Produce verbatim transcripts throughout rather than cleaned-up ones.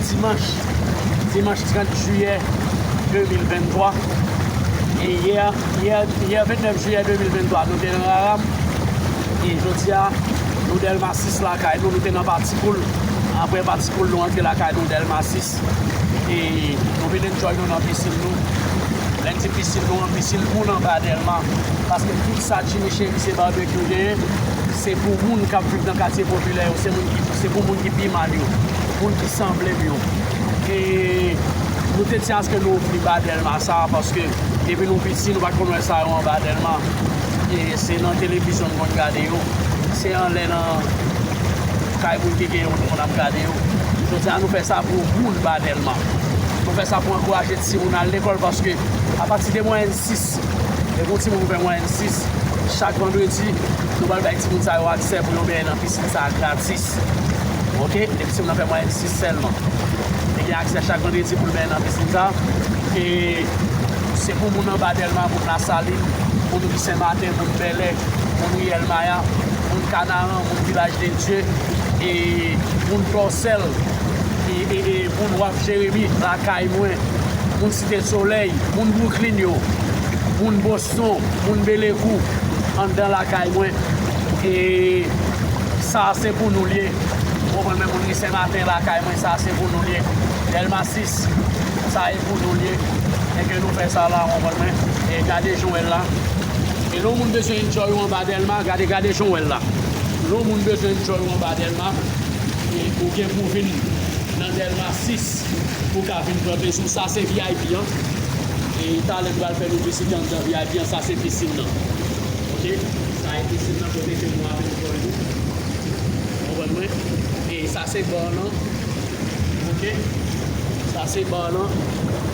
Dimanch, dimanch trant jiyè de mil venntwa. E yè, yè, yè vennèf jiyè de mil venntwa, nou te nan Raram. E jodi a, nou Dèlma sis lakay nou, nou te nan Pati Koul. Apre Pati Koul, nou antre lakay nou Dèlma sis. E nou vin enjoy nou nan pisin nou. Lè n di pisin nou an, pisin moun anba Dèlma. Paske tout sa Jimmy Chérizier Barbecue genyen, se pou moun k ap viv nan katye popilè yo, se moun ki, se pou moun ki pi mal yo, moun ki sanble m yo. E nou te di aske nou ofri ba Dèlma sa, paske depi nou piti, nou pa t konn wè sa yo anba Dèlma. E se nan televizyon n konn gade yo. Se anlè nan kay moun ki gen yo, nou konn ap gade yo. Jodi a, nou fè sa pou moun ba Dèlma. Nou fè sa pou ankouraje timoun al lekòl, paske apati de mwayèn sis, depi yon timoun fè mwayèn sis, chak vandredi, nou pral bay timoun sa yo aksè pou yo benyen nan pisin sa a gratis. Oke? Depi timoun nan fè mwayèn sis sèlman, li gen aksè chak vandredi pou l benyen nan pisin sa a. E se pou moun anba Dèlma, moun Lasalin, moun Ri Senmaten, moun Bèlè, moun Riyèl Maya, moun Kanaran, moun Vilaj de Dye, e moun Tòsèl, e, e, e moun Waf Jeremi, lakay mwen, moun Site Solèy, moun Bwouklin yo, moun Boston, moun Belekou, anndan lakay mwen. E sa se pou nou l ye. Ou konprann, men moun Ri Senmaten lakay mwen, sa se pou nou l ye. Dèlma sis, sa e pou nou l ye. E ke nou fè sa la, ou konprann, men. E gade jan w wè l la. E lè yon moun bezwen enjoy ou anba Dèlma, gade, gade jan w wè l la. Lè yon moun bezwen enjoy ou anba Dèlma, e ou gen pou vin nan Dèlma sis pou w ka vin pran plezi w. Sa se V I P an. E talè m pral fè nou vizite anndan V I P an. Sa se pisin nan. Oke? Sa e pisin nan kote ke nou ap enjoy nou. Konprann mwen? E sa se ba nan. Oke? Sa se ba nan.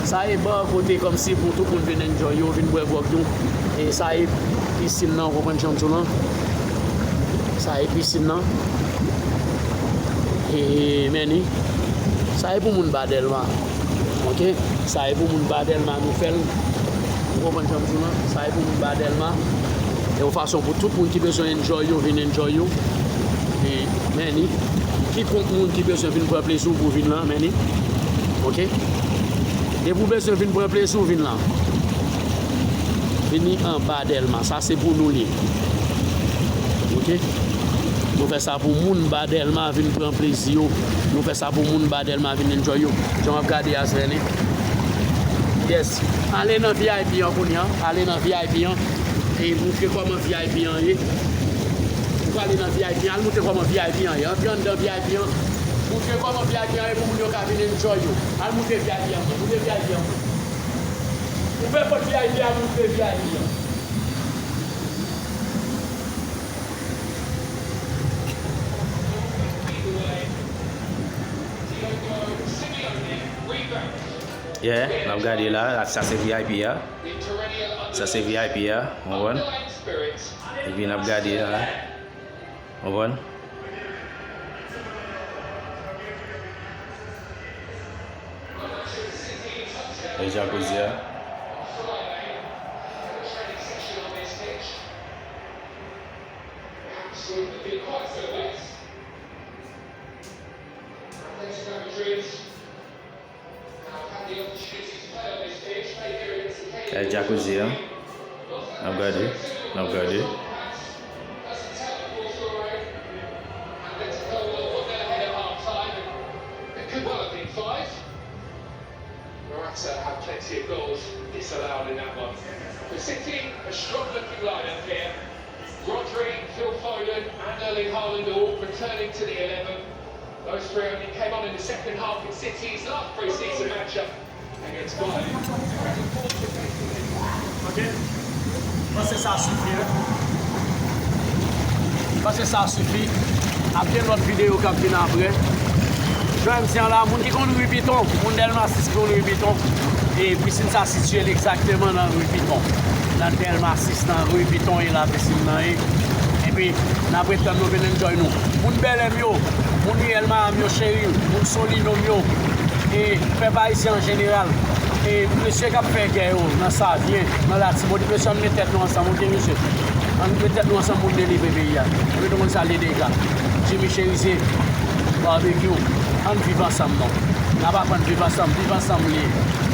Sa e ba kote kòmsi pou tout moun vin enjoy yo, vin bwè gwòg nou. E sa e pisin nan, ou konprann jan m di w lan? Sa e pisin nan. E, men ni. Sa e pou moun ba Dèlma. Oke? Sa e pou moun ba Dèlma nou fè l. Ou konprann jan m di w lan? Sa e pou moun ba Dèlma. E yon fason pou tout moun ki bezwen enjoy yo, vin enjoy yo. E, men ni. Kikonk moun ki bezwen vin pran plezi w pou vin lan, men ni. Oke? Depi w bezwen vin pran plezi w, vin lan. Vini anba Dèlma. Sa se pou nou li ye. Oke? Nou fè sa pou moun ba Dèlma vin pran plezi yo. Nou fè sa pou moun ba Dèlma vin enjoy yo. Jan w ap gade a, se ni. Yes. Ale nan V I P an kounye a. Ale nan V I P an. E moutre kòman V I P an ye. Ou prale nan V I P an. Al moutre kòman V I P an ye. Antre anndan V I P an. Moutre kòman V I P an ye pou moun yo ka vin enjoy yo. Al moutre V I P an. Moutre V I P an. Ouvè pòt V I P a, moutre V I P an. Yeah, n ap gade la, sa se V I P a. Sa se V I P a, w konprann? Epi n ap gade la. Konprann? E jacuzzi a. E jacuzzi a. N ap gade. N ap gade. Morata had plenty of goals disallowed in that one. For City, a strong looking lineup here. Rodri, Phil Foden and Erling Haaland are all returning to the eleven. Those three only came on in the second half in City's last pre-season matchup against Bayern. Ok. Panse sa sifi, wi. Panse sa sifi. Ap gen lòt videyo k ap vin apre. Jan m di an la, moun ki konn ri Piton, moun Dèlma sis ki konn ri Piton, e pisin sa sitiye l egzakteman nan ri Piton. Nan Dèlma sis, nan ri Piton, e la pisin nan ye. Epi, n ap ret tann nou vin enjoy nou. Moun Bèlè m yo, moun Riyèl Maya m yo, cheri, moun Solino m yo, e pèp ayisyen an jeneral, e mesye k ap fè gè yo nan Savyen, nan Latibonit, mesye, ann met tèt nou ansanm, ok, mesye? Ann met tèt nou ansanm pou n delivre peyi a. Mwen nou konn sa l ye deja. Jimmy Chérizier, Barbecue, Ann viv ansanm non. N ap aprann viv ansanm, viv ansanm li.